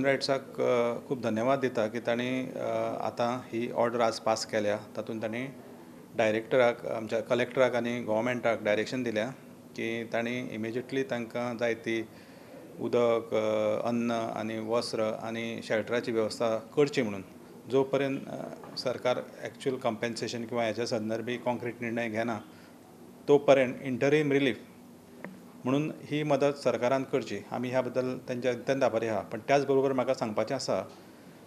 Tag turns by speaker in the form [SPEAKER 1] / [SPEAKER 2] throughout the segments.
[SPEAKER 1] Human रायट्साक खूब धन्यवाद दिता की तांणी आतां ही ऑर्डर आज पास केल्या. तातूंत तांणी डायरेक्टराक, आमच्या कलेक्टराक आनी गोवोरमेंटाक डायरेक्शन दिल्या की तांणी इमिजिएटली तांकां जाय ती उदक, अन्न आनी वस्त्र आनी शेल्टराची वेवस्था करची म्हणून. जो पर्यंत सरकार एक्चुअल कंपेन्सेशन किंवा हेच्या संदर्भी कॉन्क्रीट निर्णय घेना तो पर्यंत इंटरीम रिलीफ म्हणून ही मदत सरकारान करची. आमी ह्या बद्दल तांचे अत्यंत आभारी आहा. पण त्याच बरोबर म्हाका सांगपाचें आसा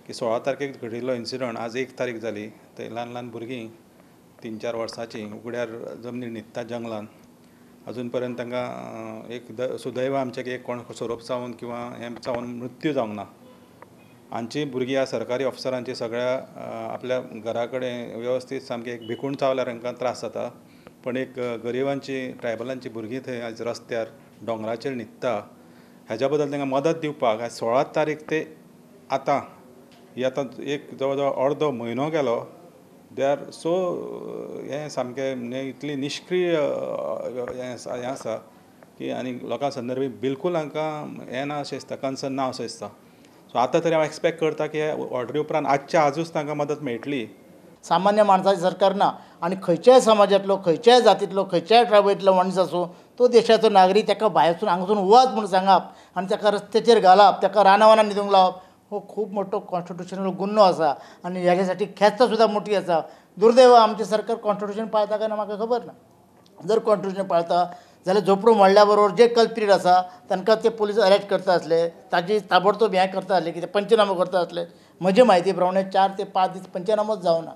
[SPEAKER 1] की 16 तारखेक घडिल्लो इन्सिडंट आज 1 तारीख जाली. ते ल्हान ल्हान भुरगीं 3-4 वर्सांची उगड्यार जमनीर न्हिदता जंगलान. अजून पर्यंत तांकां एक सुदैव आमचें की एक कोण सोरोप चावून किंवा हें चावून मृत्यू जावंक ना. आमची भुरगीं ह्या सरकारी ऑफिसरांची सगळ्या आपल्या घरा कडेन वेवस्थीत सामकें एक भिकूण चावल्यार तांकां त्रास जाता, पण एक गरिबांची ट्रायबलांची भुरगीं थंय आज रस्त्यार दोंगराचेर न्हिदता. हेज्या बद्दल तांकां मदत दिवपाक आज 16 तारीख ते आतां ही आतां एक जवळ जवळ अर्दो म्हयनो गेलो. They are so हें सामकें म्हणजे इतली निश्क्रीय हें आसा की आनी लोकां संदर्भी बिलकूल हांकां हें ना अशें दिसता, कन्सर्न ना अशें दिसता. सो आतां तरी हांव एक्सपेक्ट करता की ऑर्डरी उपरांत आजच्या आजूच तांकां मदत मेळटली.
[SPEAKER 2] सामान्य माणसाचे सरकार ना आनी खंयच्याय समाजांतलो, खंयच्याय जातींतलो, खंयच्याय ट्रायबांतलो मनीस आसूं तो देशाचो नागरीक, ताका भायरसून हांगासून वच म्हूण सांगप आनी ताका रस्त्याचेर घालप, ताका रानावनां न्हिदूंक लावप हो खूब मोठो कॉन्स्टिट्युशनल गुन्हो आसा आनी ह्याच्या ख्यास्त सुद्दां मोठी आसा. दुर्दैव आमचें सरकार कॉन्स्टिट्युशन पाळता काय ना म्हाका खबर ना. जर कॉन्स्टिट्युशन पाळता जाल्यार झोपडो मोडल्या बरोबर जे कल्प्रीट आसा तांकां ते पोलीस अरेस्ट करता आसले, ताजी ताबडतोब हें करता आसले, कितें पंचनामो करता आसले. म्हजे म्हायती प्रमाणे 4 ते 5 दीस पंचनामोच जावना.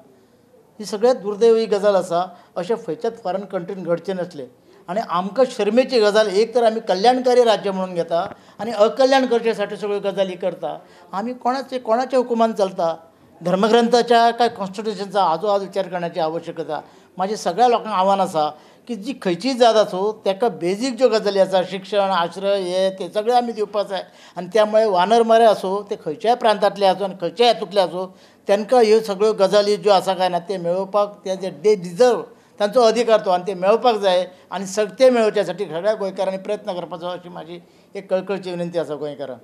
[SPEAKER 2] ही सगळ्यात दुर्दैव ही गजाल आसा. अशें खंयच्याच फॉरेन कंट्रीन घडचें नासलें आनी आमकां शर्मेची गजाल, एक तर आमी कल्याणकारी राज्य म्हणून घेता आनी अकल्याण करचे साठी सगळ्यो गजाली करता. आमी कोणाचे कोणाच्या हुकुमान चलता, धर्मग्रंथाच्या काय कॉन्स्टिट्युशनचा हाजो आज विचार करण्याची आवश्यकता. म्हाजें सगळ्या लोकांक आव्हान आसा की जी खंयचीय जात आसूं ताका बेजीक ज्यो गजाली आसा, शिक्षण, आश्रय हे ते सगळें आमी दिवपाक जाय. आनी त्यामुळे वानरमरे आसूं ते खंयच्याय प्रांतांतले आसूं आनी खंयच्याय हातूंतले आसूं तांकां ह्यो सगळ्यो गजाली ज्यो आसा काय ना ते मेळोवपाक ते जे दे डिजर्व, तांचो अधिकार तो आनी ते मेळोवपाक जाय आनी ते मेळोवच्या साठी सगळ्या गोंयकारांनी प्रयत्न करपाचो अशी म्हाजी एक कळकळची विनंती आसा गोंयकारांक.